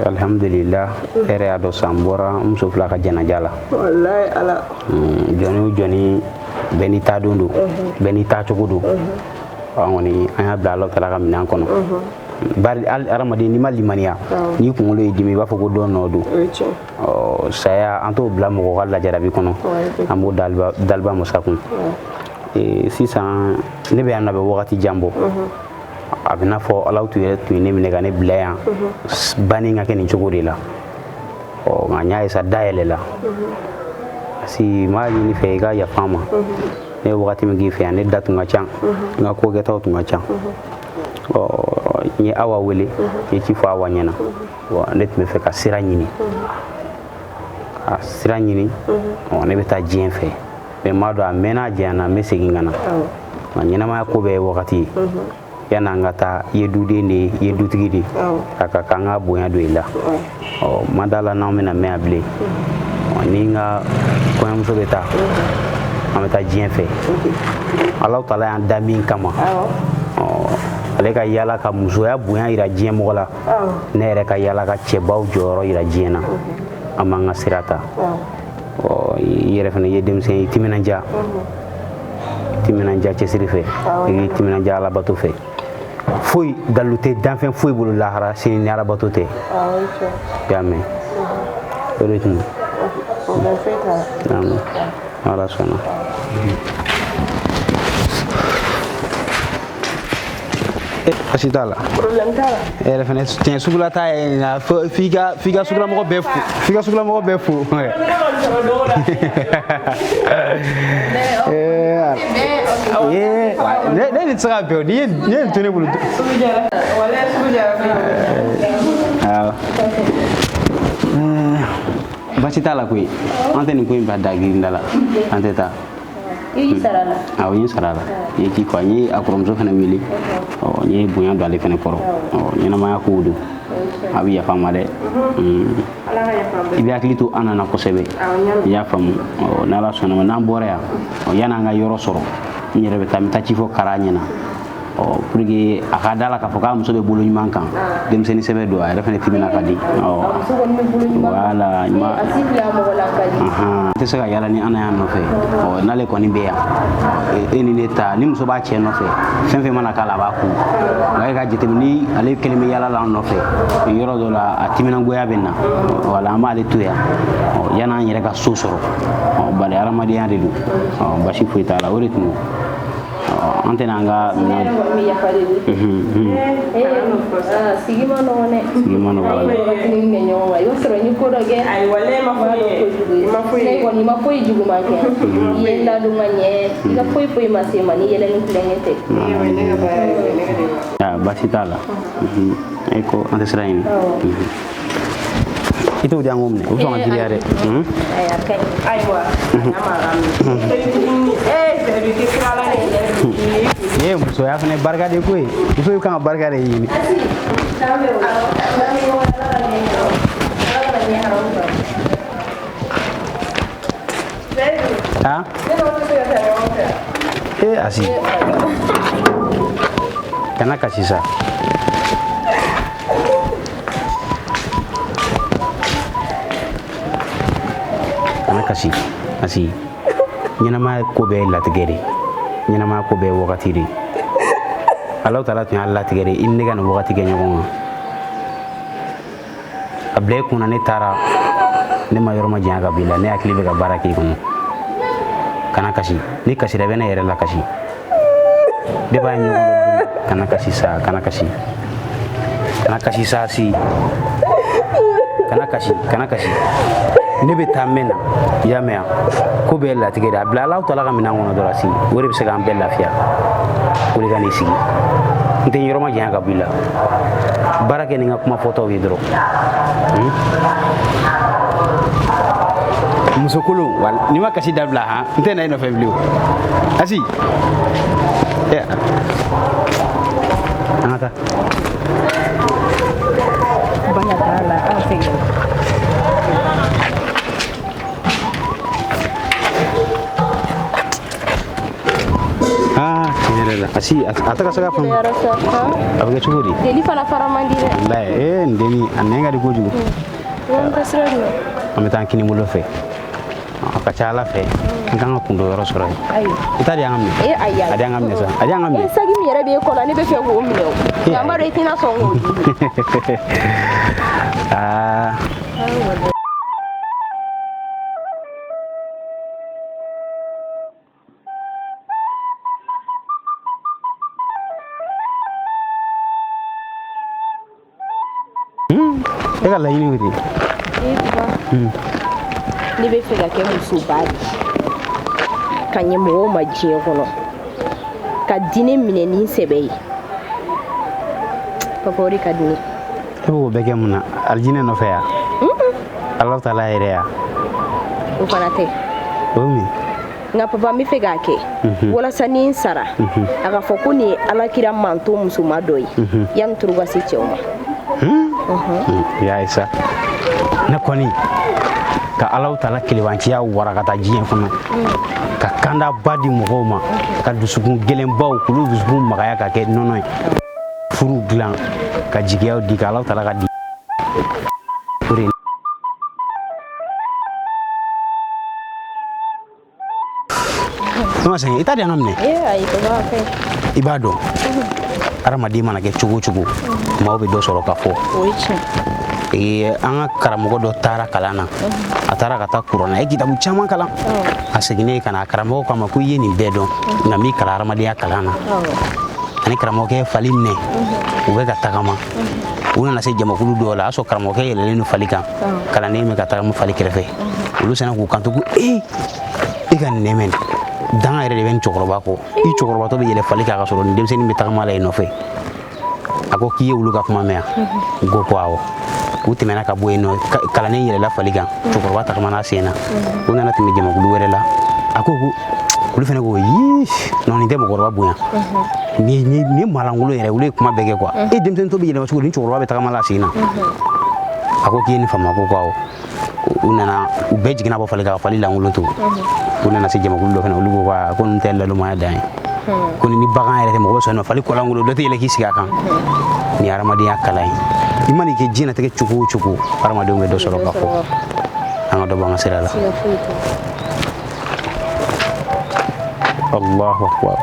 Alhamdulillah, e yɛrɛ y'a dɔn sisan n bɔra n muso fila ka janaja la. Walayi Ala. Jɔni o jɔni bɛɛ n'i ta don don, bɛɛ n'i taa cogo don. An kɔni an y'a bila Alahu taala ka minɛn kɔnɔ. Bari hali hadamaden n'i ma limaniya, n'i kunkolo y'i dimi i b'a fɔ ko dɔ nɔ don. Ɔ saya an t'o bila mɔgɔ ka lajarabi kɔnɔ, an b'o daliba masa kun. Sisan ne bɛ yan nɔ a bɛ wagati jan bɔ. A bɛ n'a fɔ Alahu tun yɛrɛ tun ye ne minɛ ka ne bila yan banni ka kɛ nin cogo de la. Ɔ nka n y'a ye sa dayɛlɛ la. Parce que n b'a ɲini fɛ i ka yafa n ma. Ne ye wagati min k'i fɛ yan ne da tun ka ca, n ka kokɛtaw tun ka ca. Ɔ n ye Awa wele, n ye ci fɔ Awa ɲɛna. Ne tun bɛ fɛ ka sira ɲini. Ka sira ɲini, ɔ ne bɛ taa diɲɛ fɛ. Mais n b'a dɔn a mɛnna a janyana n bɛ segin ka na. Nka ɲɛnamaya ko bɛɛ ye wagati ye. Yanni an ka taa i ye duden de ye, i ye dutigi de ye. A ka kan ka bonya don i la. Ɔ n ma d'a la n'anw bɛna mɛn yan bilen. Ɔ ni n ka kɔɲɔmuso bɛ taa, an bɛ taa diɲɛ fɛ. Alahu taala y'an da min kama. Ɔ ale ka yala ka musoya bonya yira diɲɛ mɔgɔ la. Ne yɛrɛ ka yala ka cɛbaw jɔyɔrɔ yira diɲɛ na. An b'an ka sira ta. Ɔ i yɛrɛ fana i ye denmisɛn ye, i timinandiya. Timinandiya cɛsiri fɛ, i k'i timinandiya alabato fɛ. Foyi dalu tɛ danfɛn foyi bolo lahara sini ni alabato tɛ. I y'a mɛn? O de tun don. Ala sɔnna. Baasi t'a la. Problème t'a la. E yɛrɛ fana tiɲɛ sugula ta ye nin na f'i ka sugulamɔgɔ bɛɛ fo. F'i ka sugulamɔgɔ bɛɛ fo. Ne nin tɛ se ka bɛn o n'i ye nin to ne bolo. Sugu jara. Walayi sugu jara. Awɔ. Baasi t'a la koyi. An tɛ nin ko in bila dagirinda la. An tɛ taa. I y'i sara la. Awɔ n ye sara la. I ye ci fɔ n ye a kɔrɔmuso fana wele. Ɔ n ye bonya don ale fana kɔrɔ. Ɔ ɲɛnamaya kow don. A bɛ yafa n ma dɛ. I bɛ hakili to an nana kosɛbɛ. I y'a faamu. Ɔ n'Ala sɔnna ma n'an bɔra yan, ɔ yan'an ka yɔrɔ sɔrɔ, n yɛrɛ bɛ taa n bɛ taa ci fɔ Kara ɲɛna. Ɔ pour que a ka da la k'a fɔ k'a muso bɛ bolo ɲuman kan. Denmisɛnnin sɛbɛ don a yɛrɛ fana timina ka di. Ɔ voilà. A si bila mɔgɔ la ka di. N tɛ se ka yala ni Ana y'an nɔfɛ. Ɔ n'ale kɔni bɛ yan, e ni ne ta ni muso b'a cɛ nɔfɛ, fɛn fɛn mana k'a la a b'a kun. Nka e ka jateminɛ ni ale kelen bɛ yala la an nɔfɛ, yɔrɔ dɔ la a timinangoya bɛ na. Wala an b'ale to yan. Ɔ yan'an yɛrɛ ka so sɔrɔ. Ɔ bari hadamadenya de don. Ɔ basi foyi t'a la o de tun don. An tɛna an ka minɛn. Sigi ma nɔgɔn dɛ. Sigi ma nɔgɔn. An ye wagatinin kɛ ɲɔgɔn kan i b'a sɔrɔ n ye ko dɔ kɛ. Ayi walayi ma foyi ye. I ma foyi ye. Ne kɔni ma foyi juguman kɛ. I ye n ladon ka ɲɛ. I ka foyi foyi ma se n ma ni yɛlɛ ni tulonkɛ tɛ. Baasi t'a la. E ko an tɛ sira ɲini. I t'o di an k'o minɛ o bɛ sɔn ka girinya dɛ. Ayi a ka ɲi. Ayiwa. Nin ye musoya fana barika de ko ye. Muso kan ka barika de ɲini. Ah? Eh Asi. Kana kasi sa. Kana kasi. Asi. Ɲɛnamaya ko bɛɛ ye latigɛ de ye. Ɲɛnamaya ko bɛɛ ye wagati de ye. Alahu taala tun y'a latigɛ de i ni ne ka nin wagati kɛ ɲɔgɔn kan. A bila e kunna ne taara ne ma yɔrɔ ma janya ka bɔ i la ne hakili bɛ ka baara k'i kɔnɔ. Kana kasi. N'i kasira i bɛ ne yɛrɛ lakasi. Ne b'a ɲɔgɔn dɔn. Kana kasi sa, kana kasi. Kana kasi sa si. Kana kasi, kana kasi. Ne bɛ taa mɛn na i y'a mɛn wa ko bɛɛ ye latigɛ de a bila Alahu taala ka minɛn kɔnɔ dɔrɔn si o de bɛ se k'an bɛɛ lafiya o de ka n'i sigi n tɛ n yɔrɔ ma janya ka bɔ i la baara kɛ ni n ka kuma fɔtaw ye dɔrɔn muso kolon wala n'i ma kasi dabila han n tɛ na i nɔfɛ bilen o Asi an ka taa. Bana t'a la an seginna. Ah, tiɲɛ yɛrɛ Tiɲɛ yɛrɛ la, a si a tɛ ka se ka faamu. A bɛ kɛ cogo di? Deli fana fara man di dɛ. Walayi, ee nin dennin a nɛn ka di kojugu. An bɛ taa sira jumɛn? An bɛ taa kini bolo fɛ. A ka ca Ala fɛ, n kan ka kundo yɔrɔ sɔrɔ yen. Ayi. I t'a di an ka minɛ. E ayi ayi. A di an ka minɛ sa. A di an ka minɛ. E saki min yɛrɛ b'e kɔ la, ne bɛ fɛ k'o minɛ o. Nka n b'a dɔn i tɛna sɔn k'o di. Aa. E ka laɲini y'o de ye. E papa. Ne bɛ fɛ ka kɛ musoba de ye. Ka ɲɛ mɔgɔw ma diɲɛ kɔnɔ. Ka diinɛ minɛ ni n sɛbɛ ye. Papa, o de ka di ne ye. E b'o bɛɛ kɛ mun na? Alijinɛ nɔfɛ yan? Alahu taala yɛrɛ yan? O fana tɛ. O ye mun ye? Nka papa, n bɛ fɛ k'a kɛ walasa ni n sara, a ka fɔ ko nin ye alakira manto musoma dɔ ye, yanni turu ka se cɛw ma. Ya ye sa, ne kɔni ka Alahu taala kelebanciya warakata diɲɛ kɔnɔ, ka kandaba di mɔgɔw ma, ka dusukun gɛlɛnbaw k'olu dusukun magaya ka kɛ nɔnɔ ye, furu dilan, ka jigiyaw di, ka Alahu taala ka di o de. Ne ma sɛgɛn, i t'a di an ka minɛ. Ee ayi papa, a ka ɲi. I b'a dɔn, hadamaden mana kɛ cogo o cogo, maaw bɛ dɔ sɔrɔ ka fɔ. O ye tiɲɛ. Ee, an ka karamɔgɔ dɔ taara kalan na, a taara ka taa kuranɛ, a ye kitabu caman kalan. A seginnen ka na, a karamɔgɔ k'a ma ko i ye nin bɛɛ dɔn, nka n b'i kalan hadamadenya kalan na. Ani karamɔgɔkɛ ye fali minɛ, u bɛ ka tagama, u nana se jamakulu dɔw la, a y'a sɔrɔ karamɔgɔkɛ yɛlɛlen don fali kan, kalanden bɛ ka tagama fali kɛrɛfɛ. Olu sina k'u kanto ko ee, e ka nin nɛmɛ danga yɛrɛ de bɛ nin cɛkɔrɔba kɔ, i cɛkɔrɔbatɔ bɛ yɛlɛ fali kan ka sɔrɔ nin denmisɛnnin bɛ tagama la i nɔfɛ. A ko k'i ye olu ka kuma mɛn yan? U ko ko awɔ. U tɛmɛna ka bɔ yen nɔ, kalanden yɛlɛla fali kan, cɛkɔrɔba tagamana a sen na. U nana tɛmɛ jamakulu wɛrɛ la, a ko ko olu fana ko yii, non, nin tɛ mɔgɔkɔrɔba bonya, nin ye malangolo yɛrɛ. Olu ye kuma bɛɛ kɛ quoi, e denmisɛnnin tɔ bɛ yɛlɛma cogo di, ni cɛkɔrɔba bɛ tagama la a sen na? A ko k'i ye nin faamu? A ko ko awɔ. U nana, u bɛɛ jiginna bɔ fali kan ka fali lankolon to. U nana se jamakulu dɔ fana, olu ko ko ninnu tɛ lalomaya dan ye, ko ni bagan yɛrɛ tɛ mɔgɔ bɛ sɔn fali kɔlankolon dɔ tɛ yɛlɛ k'i sigi a kan. Nin ye hadamadenya kalan ye. I mana kɛ diɲɛnatigɛ cogo o cogo, hadamadenw bɛ dɔ sɔrɔ ka fɔ. An ka dɔ bɔ an ka sira la. Allahu akbar.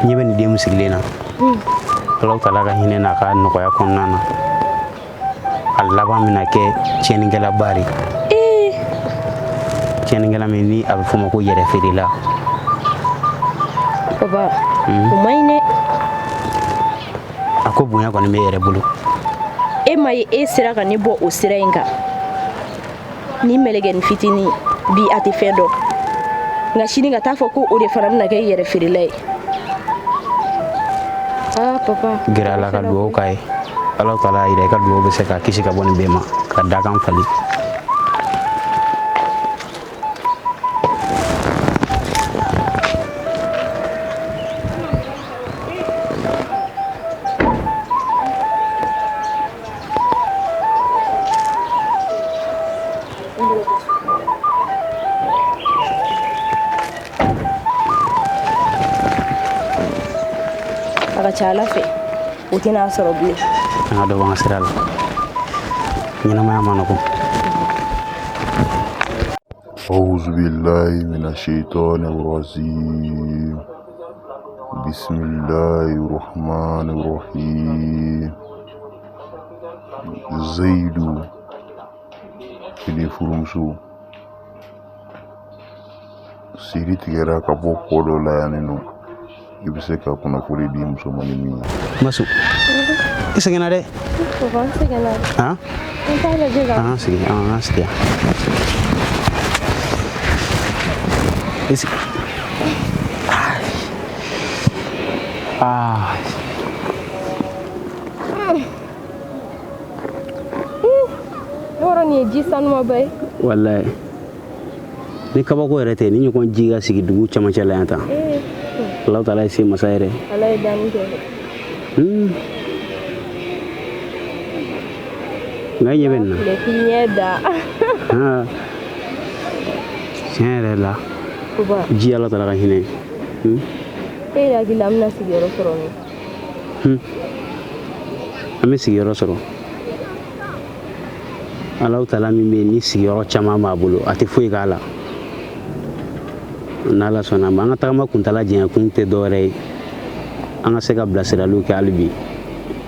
Ɲɛ bɛ nin den min sigilen na, Alahu taala ka hinɛ n'a ka nɔgɔya kɔnɔna na, a laban bɛna kɛ tiɲɛnikɛlaba de ye, tiɲɛnikɛla min ni a bɛ f'o ma ko yɛrɛ feerela. Papa, o man ɲi dɛ. A ko bonya kɔni bɛ e yɛrɛ bolo. E ma ye, e sera ka ne bɔ o sira in kan. Ni mɛlɛkɛnin fitinin bi, a tɛ fɛn dɔn, nka sini ka taa fɔ ko o de fana bɛna kɛ yɛrɛ feerela ye. Ah papa. Gɛrɛ a la ka dugawu k'a ye. Ala taala yira i ka dugawu bɛ se k'a kisi ka bɔ nin bɛɛ ma, ka dakan falen. A ka ca Ala fɛ, o tɛna sɔrɔ bilen. An ka dɔ bɔ an ka sira la, ɲɛnamaya ma nɔgɔn. أعوذ بالله من الشيطان الرجيم. بسم الله الرحمن الرحيم. Zayidu i furumuso siri tigɛra ka bɔ kɔ dɔ la yan nɔ, i bɛ se ka kunnafoni di muso ma ni min ye. Masu, i sɛgɛnna dɛ. Papa, n sɛgɛnna. Han? N t'a lajɛ ka. An sigi, an sigi yan. I sigi. Ah. Yɔrɔ nin ye ji sanumaba ye. Walayi, ni kabako yɛrɛ tɛ ni ɲɔgɔn ji ka sigi dugu camancɛ la yan tan. Alahu taala ye se masa yɛrɛ. Ala ye danni kɛ. Nka i ɲɛ bɛ nin na. Filɛ k'i ɲɛ da. Tiɲɛ yɛrɛ la, Ji Ala taala ka hinɛ. E yɛrɛ hakili la an bɛna sigiyɔrɔ sɔrɔ min? An bɛ sigiyɔrɔ sɔrɔ. Alahu taala min bɛ yen ni sigiyɔrɔ caman b'a bolo, a tɛ foyi k'a la. N'Ala sɔnna a ma, an ka tagama kuntala janya kun tɛ dɔwɛrɛ ye. An ka se ka bilasiraliw kɛ hali bi.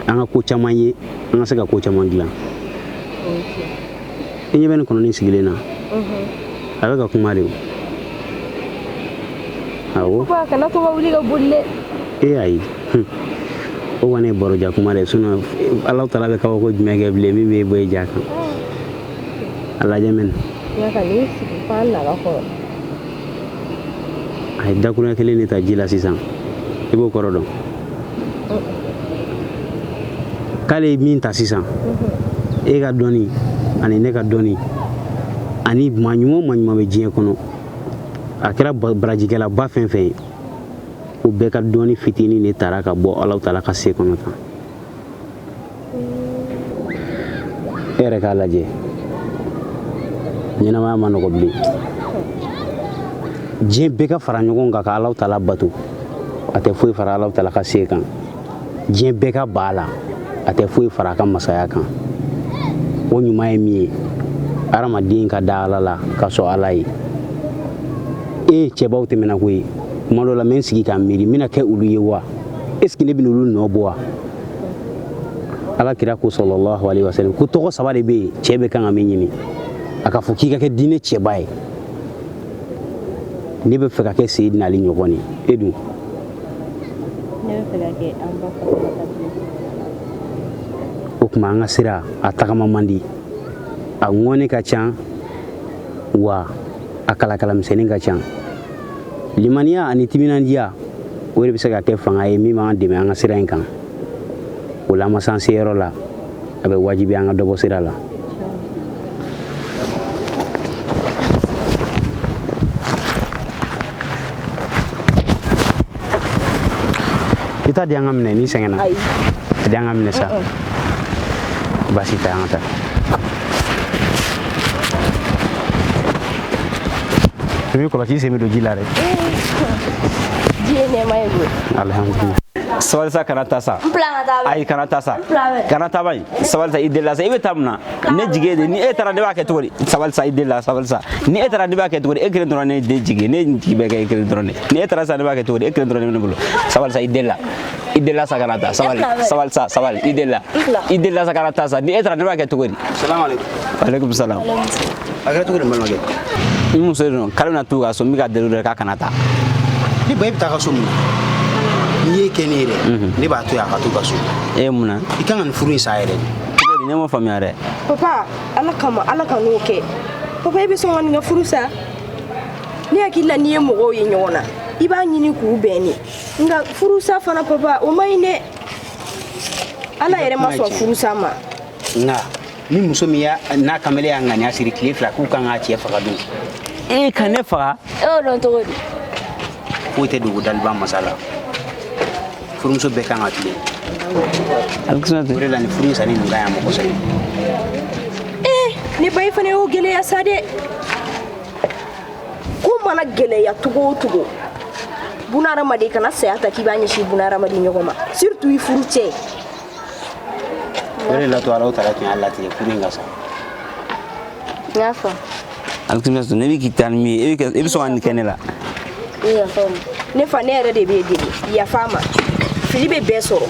An ka ko caman ye, an ka se ka ko caman dilan. I ɲɛ bɛ nin kɔnɔnin sigilen na. A bɛ ka kuma de o. Awɔ. Papa, kana to ka wuli ka boli dɛ. E ayi. O kɔni ye baroja kuma de ye, sinon Alahu taala bɛ kabako jumɛn kɛ bilen min b'e bɔ e ja kan. A lajɛ mɛnɛ. Nka ka n'i sigi f'an naga kɔrɔ. A ye dakuruɲɛ kelen de ta ji la sisan. I b'o kɔrɔ dɔn. K'ale ye min ta sisan, e ka dɔnni ani ne ka dɔnni ani maa ɲuman o maa ɲuman bɛ diɲɛ kɔnɔ, a kɛra barajikɛlaba fɛn fɛn ye, o bɛɛ ka dɔnni fitinin de tara ka bɔ Alahu taala ka se kɔnɔ tan. E yɛrɛ k'a lajɛ, ɲɛnamaya ma nɔgɔ bilen. Diɲɛ bɛɛ ka fara ɲɔgɔn kan ka Alahu taala bato, a tɛ foyi fara Alahu taala ka se kan. Diɲɛ bɛɛ ka ba la, a tɛ foyi fara a ka masaya kan. O ɲuman ye min ye, hadamaden ka da Ala la ka sɔn Ala ye. E cɛbaw tɛmɛna koyi, kuma dɔ la n bɛ n sigi k'a miiri, n bɛna kɛ olu ye wa? Est ce que ne bɛna olu nɔ bɔ wa? Ala kira ko sallallahu alaihi wasallam ko tɔgɔ saba de bɛ yen cɛ bɛ kan ka min ɲini, a ka fɔ k'i ka kɛ diinɛ cɛba ye. Ne bɛ fɛ ka kɛ Seyidina Ali ɲɔgɔn ye, e dun? Ne bɛ fɛ ka kɛ an ba Fatumata den. O tuma an ka sira a tagama man di, a ŋɔni ka ca, wa a kalakalamisɛnnin ka ca. Limaniya ani timinandiya, o de bɛ se ka kɛ fanga ye min b'an dɛmɛ an ka sira in kan. O la an ma s'an seyɔrɔ la, a bɛ wajibi an ka dɔ bɔ sira la. I ta di an ka minɛ, n'i sɛgɛnna. A di an ka minɛ sa. Baasi tɛ, an ka taa. I b'i kɔlɔsi, i sen bɛ don ji la dɛ. Ji ye nɛɛma ye koyi. Alihamudulila. Sabali sa, kana taa sa. Ayi, kana taa sa. Kana taa bayi. Sabali sa, i delila sa. I bɛ taa mun na? Ne jigi ye de. Ni e taara ne b'a kɛ cogo di? Sabali sa, i delila, sabali sa. Ni e taara ne b'a kɛ cogo di? E kelen dɔrɔn ne den jigi ye. Ne jigi bɛ kɛ e kelen dɔrɔn de. Ni e taara sa ne b'a kɛ cogo di? E kelen dɔrɔn de bɛ ne bolo. Sabali sa, i delila. I delila sa, kana taa. Sabali, sabali sa, sabali. I delila. I delila sa, kana taa sa. Ni e taara ne b'a kɛ cogo di? Salamu aleykum. Aleykum salam. A kɛra cogo di n balimakɛ? N muso de don, k'ale bɛna t'u ka so, n bɛ ka deli o de k'a kana taa. Ni ba e bɛ taa ka so mun na? N'i ye kɛ ne ye dɛ, ne b'a to yen a ka t'u ka so. E mun na? I kan ka nin furu in sa yɛrɛ de. Cogo di, ne m'o faamuya dɛ. Papa, Ala kama, Ala ka n'o kɛ. Papa, e bɛ sɔn ka nin ka furu sa? Ne hakili la n'i ye mɔgɔw ye ɲɔgɔn na, i b'a ɲini k'u bɛn de. Nka furusa fana papa, o man ɲi dɛ. Ala yɛrɛ ma sɔn furusa ma. Nka ni muso min y'a n'a kamalen y'a ŋaniya siri tile fila k'u kan k'a cɛ faga dun. E ka ne faga? E y'o dɔn cogo di? Foyi tɛ dogo daliba masa la. Furumuso bɛɛ kan ka tilen. O de la nin furu in sanni nin ka ɲi a ma kosɛbɛ. Ee, ne ba, i fana y'o gɛlɛya sa dɛ. Ko mana gɛlɛya cogo o cogo, bunahadamaden kana saya ta k'i b'a ɲɛsin bunahadamaden ɲɔgɔn ma, surtout i furu cɛ. O de la to Alahu taala tun y'a latigɛ furu in ka sa. N y'a faamu. Alhamdulilayi, ne bɛ k'i taa ni min ye, e bɛ sɔn ka nin kɛ ne la. I yafa n ma. Ne fa, ne yɛrɛ de b'e deli, yafa a ma. Fili bɛ bɛɛ sɔrɔ.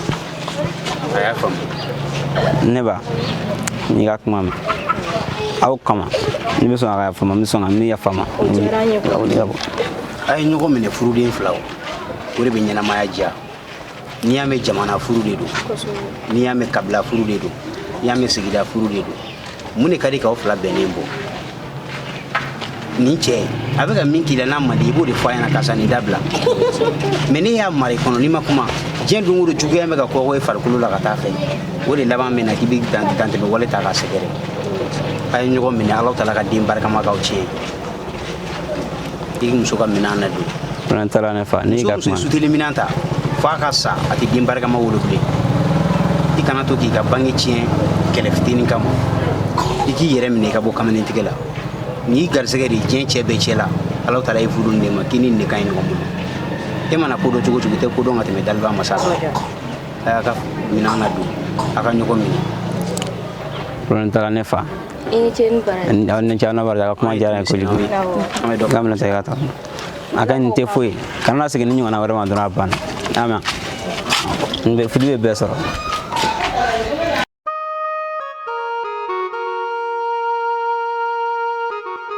A y'a faamu. Ne ba, n'i ka kuma mɛn, aw kama, ne bɛ sɔn ka yafa ma, n bɛ sɔn ka n bɛ yafa ma. O diyara an ye koyi. Ka wuli ka bɔ. A ye ɲɔgɔn minɛ furuden filaw, o de bɛ ɲɛnamaya diya. N'i y'a mɛn jamana furu de don, n'i y'a mɛn kabila furu de don, n'i y'a mɛn sigida furu de don, mun de ka di k'aw fila bɛnnen bɔ? Nin cɛ a bɛ ka min k'i la n'a man di, i b'o de fɔ a ɲɛna, karisa nin dabila. Mɛ ne y'a mara i kɔnɔ, n'i ma kuma, diɲɛ don o don juguya bɛ ka kɔgɔ i farikolo la ka taa fɛ, o de laban bɛ na k'i bɛ dantɛmɛ wale ta k'a sɛgɛrɛ. A ye ɲɔgɔn minɛ, Alahu taala ka den barikama k'aw tiɲɛ. I muso ka minɛn na don. Fana taara ne fa, n'i Muso ka muso ye kuma. suteli minɛn ta f'a ka sa, a tɛ den barikama wolo bilen. I kana to k'i ka bange tiɲɛ kɛlɛ fitinin kama. I k'i yɛrɛ minɛ i ka bɔ kamalentigɛ la. N'i y'i garisɛgɛ de diɲɛ cɛ bɛɛ cɛ la, Ala taala ye furu nin de ma k'i ni nin de ka ɲi ɲɔgɔn bolo. E mana ko dɔn cogo o cogo, i tɛ ko dɔn ka tɛmɛ daliba masa kan. A y'a ka minɛn na don, a ka ɲɔgɔn minɛ. Problème t'a la, ne fa. I ni ce ni baraji. Aw ni ce, aw n'a barika, a ka kuma diyara n ye kojugu. Awɔ. An bɛ dɔ K'a minɛ ta i ka taa. A ka nin tɛ foyi ye. Kana na segin ni ɲɔgɔnna wɛrɛ ma dɔrɔn, a banna. I y'a mɛn? N bɛ fili bɛ bɛɛ sɔrɔ.